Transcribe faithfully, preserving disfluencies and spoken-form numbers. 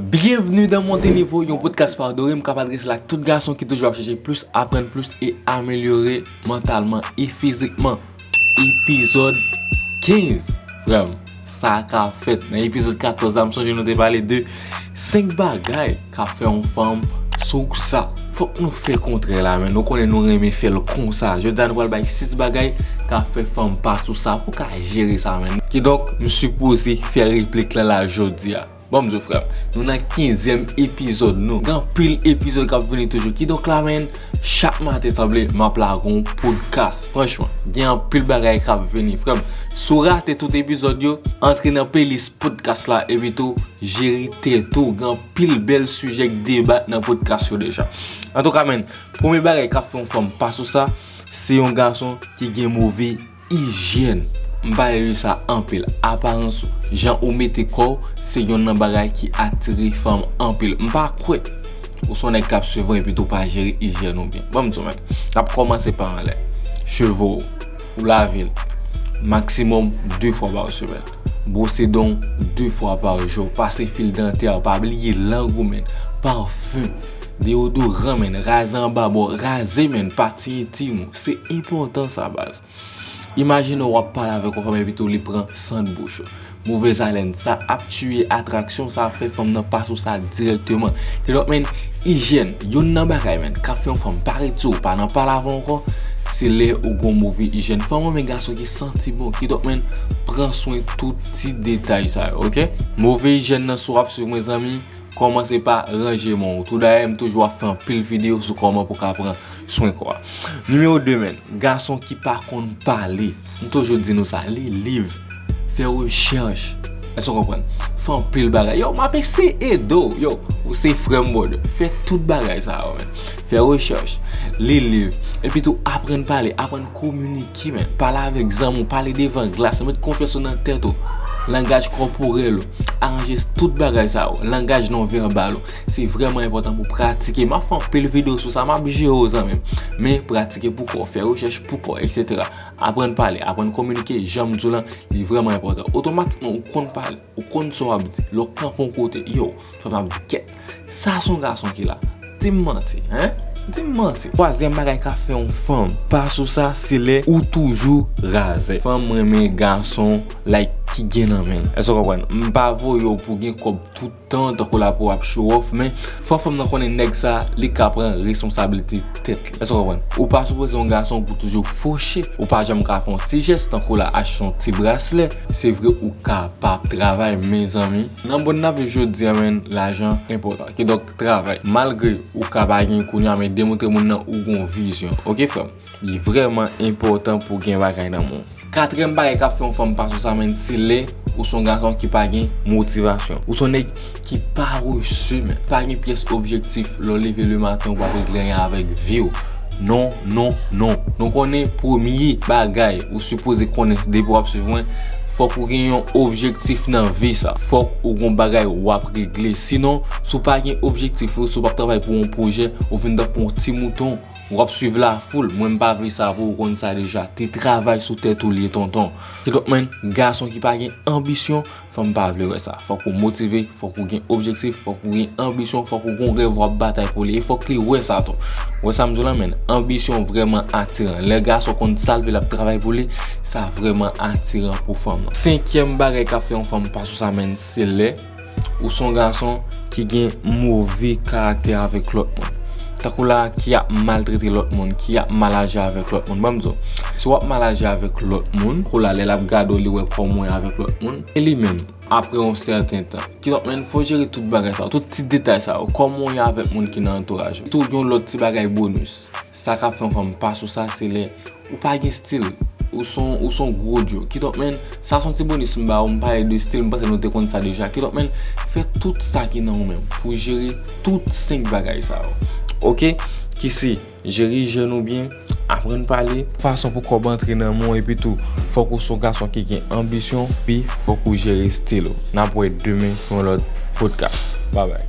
Bienvenue dans Monte Nivo, yon podcast pa Doré, m k ap adrese l ak tout gason ki toujou ap chèche plis, aprann plis e amelyore mantalman e fizikman. Epizòd kenz, frè m, sa ka fèt. Nan epizòd katòz la, m sonje nou te pale de senk bagay k ap fè yon fanm sou sa. Fòk nou fè kontrè la, men nou konnen nou renmen fè l konsa. Jodi a, nou pral bay sis bagay k ap fè fanm pa sou sa pou ka jere sa, men. Kidonk, m sipoze fè replik la, la, jodi a. Bon, m di w, frè m, nou nan kenzyèm epizòd nou. Gen anpil epizòd k ap vini toujou. Kidonk la, men, chak maten sanble, m ap lage yon podcast. Franchman, gen anpil bagay k ap vini, frè m. Si w rate tout epizòd yo, antre nan playlist podcast la, epi tou, jere tèt ou. Gen anpil bèl sijè k debat nan podcast yo deja. Antouka, men, premye bagay k ap fè yon fanm pa sou sa, se yon gason ki gen move ijyèn. M pale de sa anpil. Aparans ou, jan ou mete kò w, se yonn nan bagay ki atire fanm anpil. M pa kwè ou se yon nèg k ap swiv mwen epi tou pa jere ijyèn ou byen. Ban m di w, men, n ap kòmanse pa anlè. Cheve w, ou lave l maksimòm de fwa pa semèn. Bwose dan w de fwa pa jou. Pase fil dantè, pa bliye lang ou, men. Pafen, deyodoran, men. Raze anba bò, raze, men, pati entim ou. Se enpòtan sa, baz. Imajine w ap pale avèk yon fanm epi tou li pran sant bouch ou. Movèz alèn, sa ap tiye atraksyon, sa ap fè fanm nan pa sou sa dirèkteman. Kidonk, men, ijyèn, yonn nan bagay, men, k ap fè yon fanm pa ret sou ou, pa nan pale avè w ankò, se lè ou gon move ijyèn. Fanm renmen gason ki santi bon. Kidonk, men, pran swen tout ti detay sa yo, oke? Move ijyèn nan, si w ap swiv mwen, zanmi, kòmanse pa ranje men w. Tou dayè, m toujou ap fè anpil videyo sou kòman pou ka pran swen kò a. Nimewo de, men, gason ki pa konn pale. M toujou di nou sa, li liv, fè rechèch. Èske w konprann? Fè anpil bagay. Yo, m ap eseye ede w. Yo, ou se frè m, brother. Fè tout bagay sa yo, men. Fè rechèch, li liv, epi tou aprann pale, aprann kominike, men. Pale avèk zanmi w, pale devan glas, met konfyans ou nan tèt ou. Langaj kòporèl ou, aranje tout bagay sa yo. Langaj non vèbal ou. Se vrèman enpòtan pou pratike. M ap fè anpil videyo sou sa, m ap jere w, zanmi m. Men pratike pou kò w, fè rechèch pou kò w, etsetera. Aprann pale, aprann kominike, jan m di w lan, li vrèman enpòtan. Otomatikman, ou konn pale, ou konn sa w ap di. Lè w kanpe yon kote, yo, fanm nan ap di, kèt, sa se yon gason ki la. Di m manti, en? Di m manti. Twazyèm bagay k ap fè yon fanm pa sou sa, se lè ou toujou razè. Fanm renmen gason, like, ki gen nan men l. Èske w konprann? M pa voye w pou gen kòb tout tan, tankou la pou w ap show off, men fò fanm nan konnen nèg sa, li ka pran responsablite tèt li. Èske w konprann? Ou pa sipoze yon gason pou toujou foche. Ou pa janm ka fè yon ti jès, tankou la achte yon ti braslè. Se vre, ou kapab travay, mezanmi. Nan mond n ap viv jodi a, men, lajan enpòtan. Kidonk, travay. Malgre ou ka pa gen kounye a, men demontre moun nan ou gon vizyon. Oke, frè m? Li vrèman enpòtan pou gen bagay nan men w. Katriyèm bagay k ap fè yon fanm pa sou sa, men, se lè ou se yon gason ki pa gen motivasyon. Ou se yon nèg ki parese, men. Pa gen pyès objektif. Lè w leve lematen, ou p ap regle anyen avèk vi w. Non, non, non. Nou konnen premye bagay ou sipoze konnen depi w ap swiv mwen, fòk ou gen yon objektif nan vi sa. Fòk ou gon bagay w ap regle. Sinon, si w pa gen objektif ou, si w p ap travay pou yon pwojè, ou vin tankou yon ti mouton. W ap swiv lafoul. Mwen, m pa vle sa pou ou, konn sa deja. Te travay sou tèt ou li ye, tonton. Kidonk, men, gason ki pa gen anbisyon, fanm pa vle wè sa. Fòk ou motive, fòk ou gen objektif, fòk ou gen anbisyon, fòk ou gon rèv w ap batay pou li. E fòk li wè sa tou. Wè sa m di w lan, men, anbisyon vrèman atiran. Lè gason konn sa l vle, l ap travay pou li, sa vrèman atiran pou fanm nan. Senkyèm bagay k ap fè yon fanm pa sou sa, men, se lè ou se yon gason ki gen move karaktè avèk lòt moun. Tankou la, ki ap maltrete lòt moun, ki ap mal aji avèk lòt moun. Ban m di w, si w ap mal aji avèk lòt moun, kou la, lè l ap gade w, li wè kòman w ye avèk lòt moun, e li menm, apre yon sèten tan. Kidonk, men, fò w jere tout bagay sa yo, tout ti detay sa yo, kòman w ye avèk moun ki nan antouraj ou. Tou, yon lòt ti bagay bonis. Sa k ap fè yon fanm pa sou sa, se lè ou pa gen stil. Ou se yon, ou se yon gwo djo. Kidonk, men, sa se yon ti bonis m ba ou, m pale de stil, m panse nou te konn sa deja. Kidonk, men, fè tout sa ki nan ou menm pou jere tout senk bagay sa yo. Oke? Ki se jere ijyèn ou byen, aprann pale, fason pou kòb antre nan men w, epi tou, fòk ou se yon gason ki gen anbisyon, pi fòk ou jere stil ou. N ap wè demen pou yon lòt podcast. Babay.